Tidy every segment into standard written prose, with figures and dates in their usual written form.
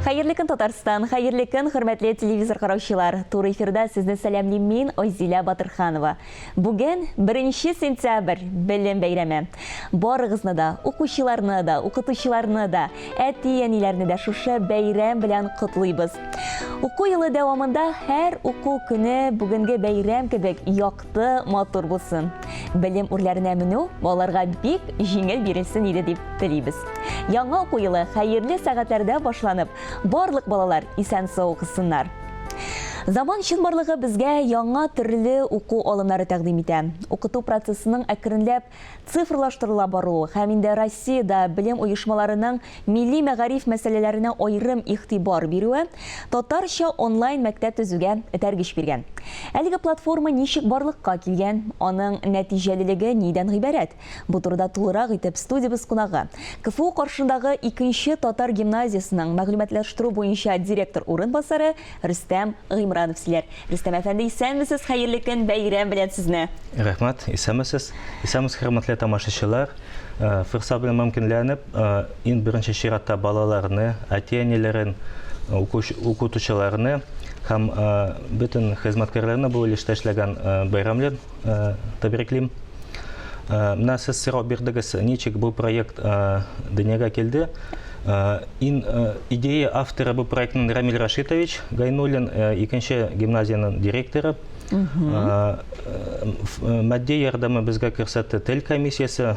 Хәерле көн, Татарстан! Хәерле көн, хөрмәтле телевизор караучылар! Туры эфирда сезне сәламлим мин, Айзилә Батырханова. Бүген, беренче сентябрь, Белем бәйрәме. Барыгызны да, укучыларны да, укытучыларны да, әти-әниләрне дә шушы бәйрәм белән котлыйбыз. Уку елы дәвамында һәр уку көне бүгенге бәйрәм кебек якты, матур булсын. Белем үрләренә менү балаларга бик җиңел бирелсен иде дип телибез. Яңа уку елы хәерле сәгатьләрдә башланып, барлык балалар исән-сау укысыннар. Заман чынбарлыгы безгә яңа төрле уку алымнары тәкъдим итә. Укыту процессының әкренләп цифрлаштырыла баруы һәм инде Россиядә белем оешмаларының милли мәгариф мәсьәләләренә аерым игътибар бирүе татарча онлайн мәктәп төзүгә этәргеч биргән. Әлеге платформа ничек барлыкка килгән, аның нәтиҗәлелеге нидән гыйбарәт? Бу турыда тулырак итеп студиябез кунагы, КФУ каршындагы икенче татар гимназиясенең мәгълүматлаштыру буенча директор урынбасары Рөстәм Гыймранов сөйләр. Рөстәм әфәнде, исәнмесез, хәерле көн, бәйрәм белән сезне! Рәхмәт, исәнмесез. Исәнмесез, хөрмәтле тамашачылар. Форсат белән мөмкинләнеп, иң беренче чиратта балаларны, әти-әниләрен, укытучыларны һәм бөтен хезмәткәрләрне бу өлештә эшләгән бәйрәм белән тәбриклим. Менә сез сорау бирдегез, ничек бу проект дөньяга килде. Ин идея авторы бу проектның Рамиль Рашитович Гайнуллин, икенче гимназиянең директоры. Матди ярдәме безгә күрсәтте тел комиссиясе,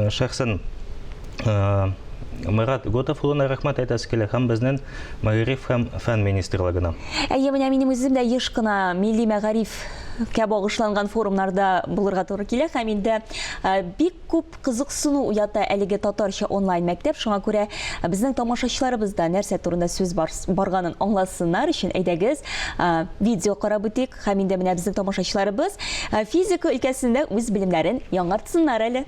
шәхсән Марат Готов улына рәхмәт әйтәсе килә һәм безнең Мәгариф һәм фән министрлыгына. Әйе, менә минем үзем дә еш кына милли мәгарифкә багышланган форумнарда булырга туры килә һәм инде бик күп кызыксыну уята әлеге татарча онлайн мәктәп. Шуңа күрә безнең тамашачыларыбыз да нәрсә турында сүз барганын аңласыннар өчен, әйдәгез, видео карап үтик һәм инде менә безнең тамашачыларыбыз физика өлкәсендә үз белемнәрен яңартсыннар әле.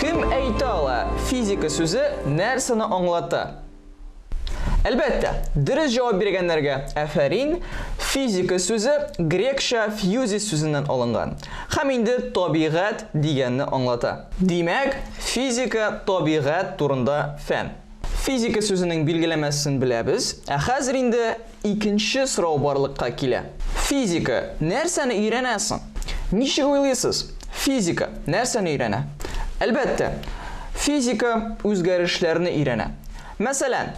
Кем әйтә ала, физика сүзе нәрсәне аңлата? Әлбәттә, дөрес җавап биргәннәргә афәрин, физика сүзе грекча фьюзис сүзеннән алынган һәм инде табигать дигәнне аңлата. Димәк, физика табигать турында фән. Физика сүзенең билгеләмәсен беләбез, ә хәзер инде икенче сорау барлыкка килә. Физика нәрсәне өйрәнә соң? Ничек уйлыйсыз, физика нәрсәне өйрәнә? Әлбәттә, физика үзгәрешләрне өйрәнә. Мәсәлән,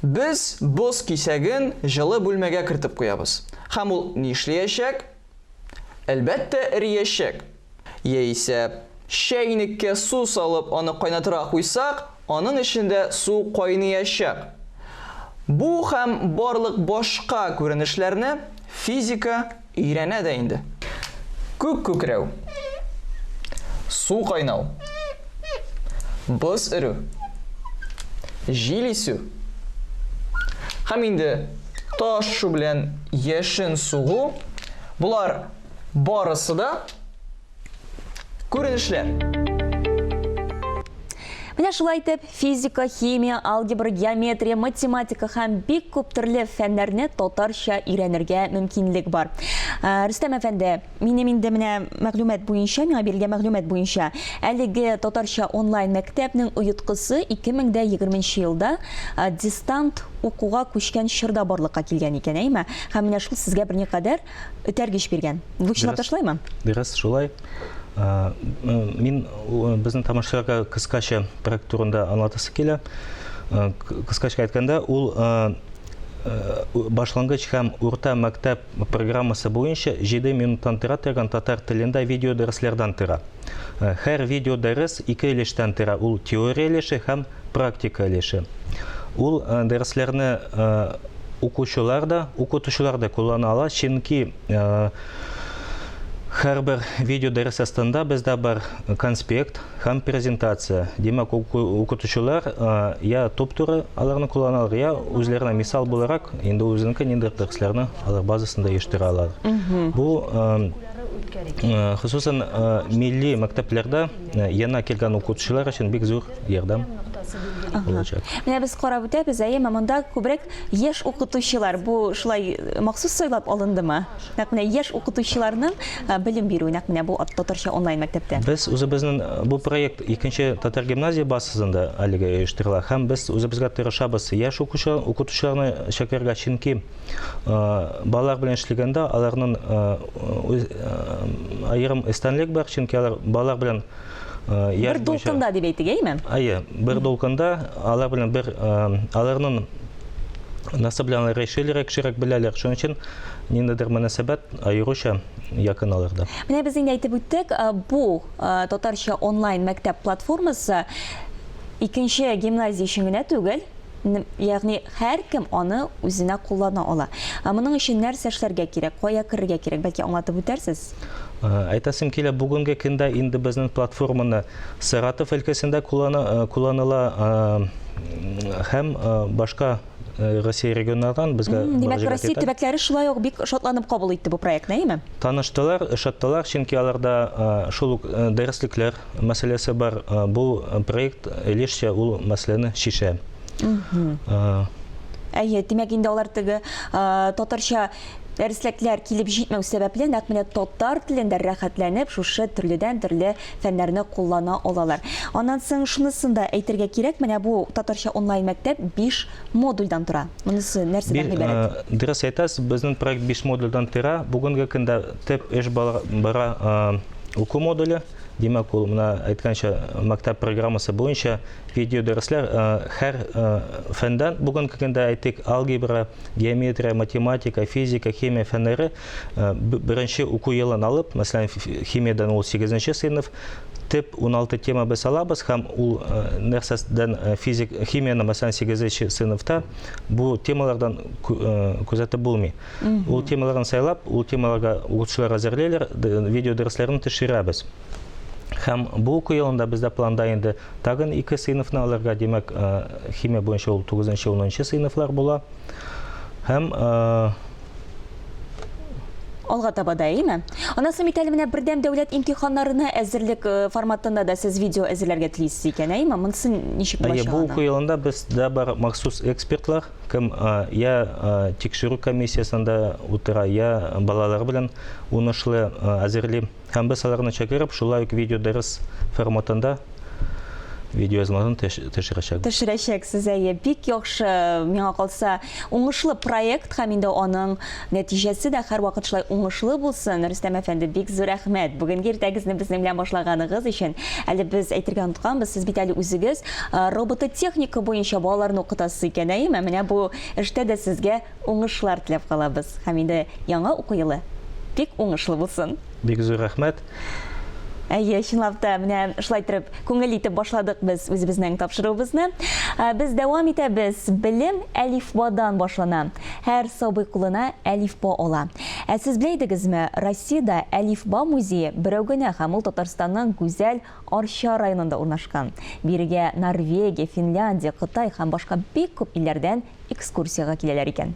без боз кисәген җылы бүлмәгә кертеп куябыз. Һәм ул нишлиячәк? Әлбәттә, эриячәк. Яисә, чәйнеккә су салып, аны кайнатырга куйсак, аның эчендә су кайныячак. Бу һәм барлык башка күренешләрне физика өйрәнә дә инде. Күк күкрәү, су кайнау, боз эрү, җил исү һәм инде таш төшү белән яшен сугу, болар Барысы да күренешләр. Менә шулай итеп, физика, химия, алгебра, геометрия, математика һәм бик күп төрле фәннәрне татарча өйрәнергә мөмкинлек бар. Э, Рөстәм әфәнде, минем инде менә мәгълүмат буенча, миңа бирелгән мәгълүмат буенча, әлеге татарча онлайн мәктәпнең оеткысы 2020 елда э, дистант укуга күчкән чорда барлыкка килгән икән, әйме? Һәм менә шул сезгә берникадәр этәргеч биргән. Бу чынлап та шулаймы? Дөрес, шулай. Мин безнең тамашачыларга кыскача проект турында аңлатасы килә. Кыскача әйткәндә, ул башлангыч һәм урта мәктәп программасы буенча 7 минуттан тора торган татар телендә видеодәресләрдән тора. Һәр видеодәрес ике өлештән тора. Ул теория өлеше һәм практика өлеше. Ул дәресләрне укучылар да, укытучылар да куллана ала, чөнки һәрбер видео дәрес астында бездә бар конспект һәм презентация. Димәк, укытучылар я туп-туры аларны куллана алар, я үзләренә мисал буларак инде үзенеке ниндидер дәресләрне алар базасында оештыра алар. Бу хосусан милли мәктәпләрдә яңа килгән укытучылар өчен бик зур ярдәм. Булачак. Менә без карап үтәбез, әйеме, монда күбрәк яшь укытучылар. Бу шулай махсус сайлап алындымы? Нәкъ менә яшь укытучыларның белем бирүе нәкъ менә бу татарча онлайн мәктәптә. Без үзебезнең бу проект икенче татар гимназия базасында әлегә оештырыла һәм без үзебезгә тырышабыз яшь укучы укытучыларны чакырырга, чөнки балалар белән эшләгәндә аларның аерым өстенлек бар, чөнки алар балалар белән бер дулкында дип әйтик, әйеме? Әйе, бер дулкында, алар белән бер аларның нәрсә белән алар яшиләр, яхшырак беләләр. Шуның өчен ниндидер мөнәсәбәт аеруча якын аларда. Менә без инде әйтеп үттек, бу татарча онлайн мәктәп платформасы икенче гимназия өчен генә түгел, ягъни һәркем аны үзенә куллана ала. Моның өчен нәрсә эшләргә кирәк, кая керергә кирәк, бәлки аңлатып үтәрсез? Әйтәсем килә, бүгенге көндә инде безнең платформаны Саратов өлкәсендә кулланыла һәм башка Россия регионнардан безгә Димәк, Россия төбәкләре шулай ук бик шатланып кабул итте бу проектны, әйеме? Таныштылар, ошаттылар, чөнки аларда шул ук дәреслекләр мәсьәләсе бар. Бу проект өлешчә ул мәсьәләне чишә. Әйе, димәк, инде алар теге татарча Дәреслекләр килеп җитмәү сәбәпле, нәкъ менә татар телендә рәхәтләнеп шушы төрледән-төрле фәннәрне куллана алалар. Аннан соң шунысын да әйтергә кирәк, менә бу татарча онлайн мәктәп 5 модульдән тора. Монысы нәрсәдән гыйбарәт? Дөрес әйтәсез, безнең проект 5 модульдән тора. Бүгенге көндә төп эш бара уку модуле. Димәк, ул менә әйткәнчә мәктәп программасы буенча видеодәресләр һәр фәндән бүгенге көндә әйтик, алгебра, Геометрия, математика, физика, химия фәннәре беренче уку елын алып, мәсәлән, химиядән ул 8 сыйныф, төп 16 тема без алабыз һәм ул нәрсәдән физик химияне, мәсәлән, 8 сыйныфта бу темалардан күзәтеп булмый. Ул темаларны сайлап, ул темаларга укытучылар әзерлиләр, видео дәресләрен төшерәбез. Һәм бу уку елында бездә планда инде тагын ике сыйныфны алырга, димәк, химия буенча ул 9-10 сыйныфлар була. Һәм Алга таба да, әйеме? Аннан соң бит әле менә бердәм дәүләт имтиханнарына әзерлек форматында да сез видео әзерләргә телисез икән, әйеме? Монысы ничек булачак? Әйе, бу аны? уку елында бездә бар махсус экспертлар, кем я тикшерү комиссиясендә утыра, я балалар белән уңышлы әзерли. Һәм без аларны чакырып, шулай ук видеодәрес форматында видеоязмасын төшерәчәкбез. Төшерәчәксез, әйе. Бик яхшы, миңа калса, уңышлы проект һәм инде аның нәтиҗәсе дә һәрвакыт шулай уңышлы булсын. Рөстәм әфәнде, бик зур рәхмәт бүгенге иртәгезне безнең белән башлаганыгыз өчен. Әле без әйтергә онытканбыз, сез бит әле үзегез робототехника буенча балаларны укытасыз икән, әйеме? Менә бу эштә дә сезгә Уңышлар теләп калабыз һәм инде яңа уку елы бик уңышлы булсын. Бик зур рәхмәт. Әйе, чынлап та, менә шулай итеп, күңел итеп башладык без үзебезнең тапшыруыбызны. Без дәвам итәбез. Белем әлифбадан башлана. Һәр сабый кулына әлифба ала. Ә сез белә идегезме, Россиядә әлифба музее берәү генә һәм ул Татарстанның гүзәл Арча районында урнашкан. Бирегә Норвегия, Финляндия, Кытай һәм башка бик күп илләрдән экскурсиягә киләләр икән.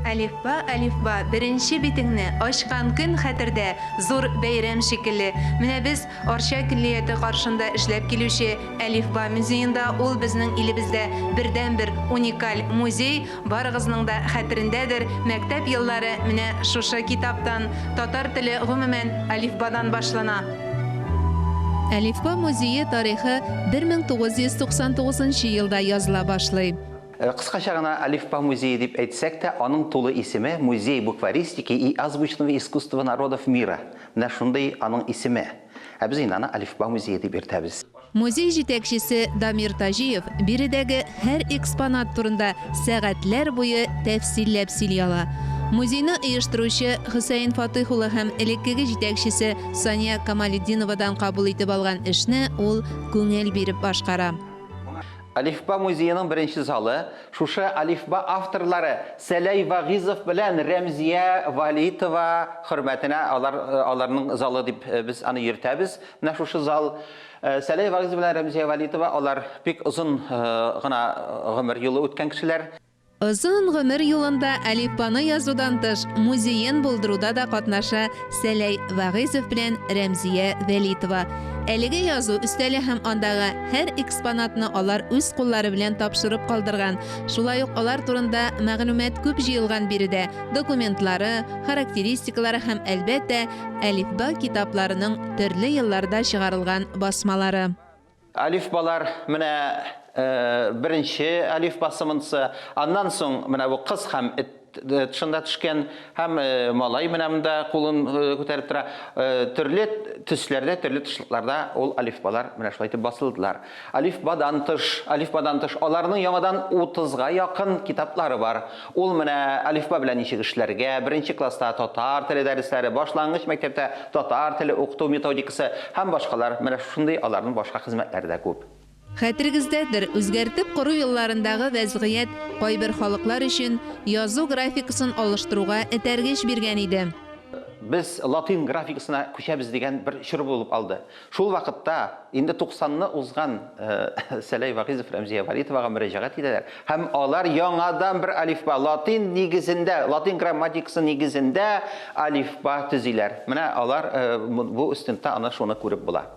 Әлифба, әлифба, беренче битеңне ачкан көн хәтердә, зур бәйрәм шикелле. Менә без Арча көллияте каршында эшләп килүче Әлифба музеенда, ул безнең илебездә бердәнбер уникаль музей, барыгызның да хәтерендәдер, мәктәп еллары менә шушы китаптан, татар теле гомумән Әлифбадан башлана. Әлифба музее тарихы 1999 нчы елда языла башлый. Кыскача гына Әлифба музее дип әйтсәк тә, аның тулы исеме, Музей букваристики и азбучного искусства народов мира. Менә шундый аның исеме. Ә без инде аны Әлифба музее дип йөртәбез. Музей җитәкчесе Дамир Таҗиев биредәге һәр экспонат турында сәгатьләр буе тәфсилләп сөйли ала. Музейны оештыручы Хөсәен Фатыйх улы һәм элеккеге җитәкчесе Сания Камалетдиновадан кабул итеп алган эшне ул күңел биреп башкара. Әлифба музееның беренче залы шушы Әлифба авторлары Сәләй Вагыйзов белән Рәмзия Валитова хөрмәтенә алар аларның залы дип без аны йөртәбез. Менә шушы зал Сәләй Вагыйзов белән Рәмзия Вәлитова алар бик озын гына гомер юлы үткән кешеләр. Озын гомер юлында Әлифбаны язудан тыш, музеен булдыруда да катнаша Сәләй Вагыйзов белән Рәмзия Вәлитова. Әлеге язу өстәле һәм андагы һәр экспонатны алар үз куллары белән тапшырып калдырган. Шулай ук алар турында мәгълүмат күп җыелган биредә, документлары, характеристикалары һәм, әлбәттә, Әлифба китапларының төрле елларда чыгарылган басмалары. Әлифбалар менә беренче әлифбасы монысы, аннан соң менә бу кыз һәм эт тышында төшкән һәм малай менә монда кулын күтәреп тора. Төрле төсләрдә, төрле тышлыкларда ул әлифбалар менә шулай итеп басылдылар. Әлифбадан тыш, әлифбадан тыш аларның яңадан 30-га якын китаплары бар. Ул менә әлифба белән ничек эшләргә, беренче класста татар теле дәресләре, башлангыч мәктәптә татар теле укыту методикасы һәм башкалар. Менә шушындый аларның башка хезмәтләре дә күп. Хәтерегездәдер, үзгәртеп кору елларындагы вәзгыять кайбер халыклар өчен язу графикасын алыштыруга этәргеч биргән иде. Без латин графикасына күчәбез дигән бер чор булып алды. Шул вакытта инде туксанны узган Сәләй Вагыйзов Рәмзия Валитовага мөрәҗәгать итәләр һәм алар яңадан бер әлифба, латин нигезендә, латин грамматикасы нигезендә әлифба төзиләр. Менә алар бу стендта аны шуны күреп була.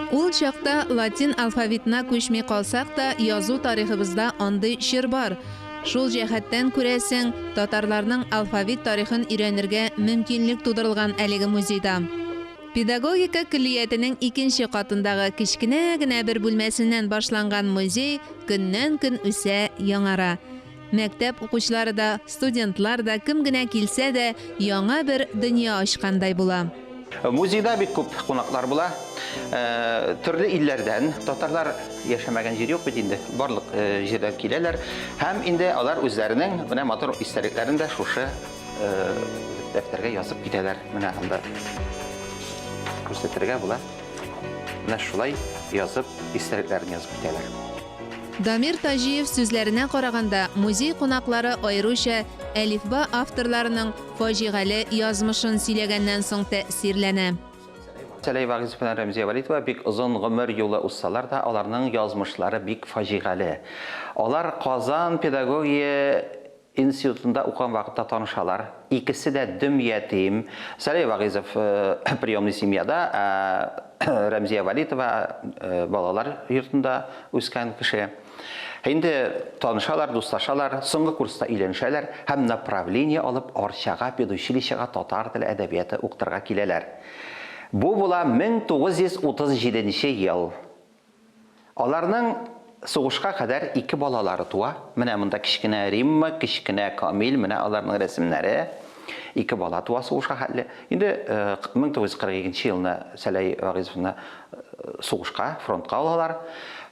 Ул чакта латин алфавитына күчми калсак та, язу тарихыбызда андый чор бар. Шул җәһәттән, күрәсең, татарларның алфавит тарихын өйрәнергә мөмкинлек тудырылган әлеге музейда. Педагогика көллиятенең икенче катындагы кечкенә генә бер бүлмәсеннән башланган музей көннән-көн үсә, яңара. Мәктәп укучылары да, студентлар да, кем генә килсә дә, яңа бер дөнья ачкандай була. Музейда бик күп кунаклар була. Төрле илләрдән, татарлар яшәмәгән җир юк бит инде, барлык җирдән киләләр. Һәм инде алар үзләренең менә матур истәлекләрен дә шушы дәфтәргә язып китәләр. Менә анда күрсәтергә була. Менә шулай язып, истәлекләрен язып китәләр. Дамир Таҗиев сүзләренә караганда, музей кунаклары аеруча Әлифба авторларының фаҗигале язмышын сөйләгәннән соң тәэсирләнә. Сәләй Вагыйзов белән Рәмзия Вәлитова бик озын гомер юлы узсалар да, аларның язмышлары бик фаҗигале. Алар Казан педагогия институтында укыган вакытта танышалар. Икесе дә дөм ятим. Сәләй Вагыйзов приемный семьяда, ә Рәмзия Вәлитова балалар йортында үскән кеше. Инде танышалар, дуслашалар, соңгы курста өйләнешәләр һәм направление алып Арчага педучилищега татар теле әдәбияты укытырга киләләр. Бу була 1937 нче ел. Аларның сугышка кадәр ике балалары туа. Менә монда кечкенә Римма, кечкенә Камил, менә аларның рәсемнәре. Ике бала туа сугышка хәтле. Инде 1942 нче елны Сәләй Вагыйзовны сугышка, фронтка алалар.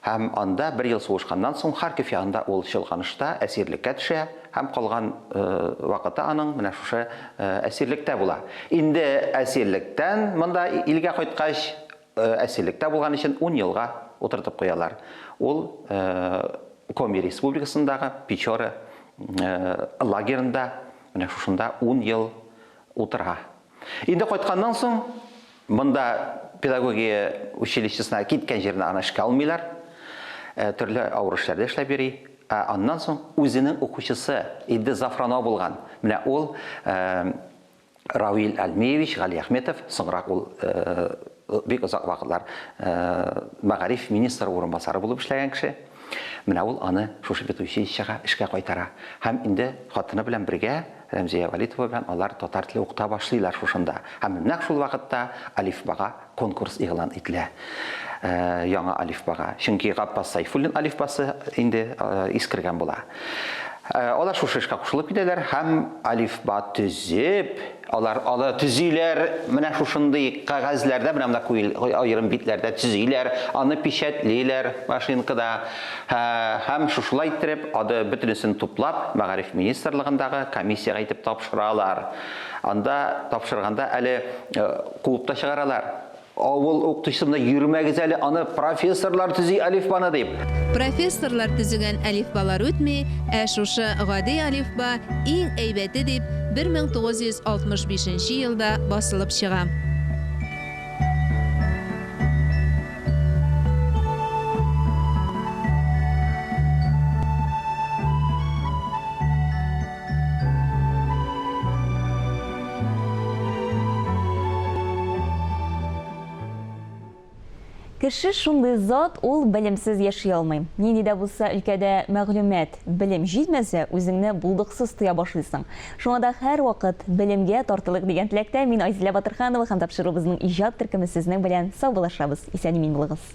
Һәм анда бер ел сугышканнан соң Харьков ягында ул чолганышта әсирлеккә төшә һәм калган вакыты аның менә шушы әсирлектә була. Инде әсирлектән монда илгә кайткач, Әсирлектә булган өчен ун елга утыртып куялар. Ул Коми Республикасындагы Печора лагерында менә шушында ун ел утыра. Инде кайтканнан соң монда педагогия училищесына киткән җиренә аны эшкә алмыйлар. Төрле авыр эшләрдә эшләп йөри. Ә аннан соң үзенең укучысы инде Зафрано булган. Менә ул Равил Альмиевич Галиәхметов, соңрак ул бик озак вакытлар мәгариф министры урынбасары булып эшләгән кеше. Менә ул аны шушы педучилищега эшкә кайтара. Һәм инде хатыны белән бергә, Рәмзия Вәлитова белән алар татар теле укыта башлыйлар шушында. Һәм нәкъ шул вакытта Әлифбага конкурс игълан ителә. Яңа Әлифбага. Чөнки Габбас Сайфуллин Әлифбасы инде искергән була. Алар шушы эшкә кушылып китәләр һәм Әлифба төзеп, алар алы төзиләр, менә шушындый кәгазьләрдә, менә монда аерым битләрдә төзиләр, аны печатьлиләр машинкада. Һәм шушылай иттереп, ады бөтенесен туплап, мәгариф министрлыгындагы комиссиягә итеп тапшыралар. Анда тапшырганда әле куып та чыгаралар. Авыл укытучысы монда йөрмәгез әле, аны профессорлар төзи әлифбаны дип. Профессорлар төзегән әлифбалар үтми, ә шушы гади әлифба иң әйбәте дип 1965 нче елда басылып чыга. Кеше шундый зат, ул белемсез яши алмый. Нинди дә булса өлкәдә мәгълүмат, белем җитмәсә, үзеңне булдыксыз тоя башлыйсың. Шуңа да һәрвакыт белемгә тартылыйк дигән теләктә мин Айзилә Батырханова һәм тапшыруыбызның иҗат төркеме сезнең белән саубуллашабыз. Исән-имин булыгыз.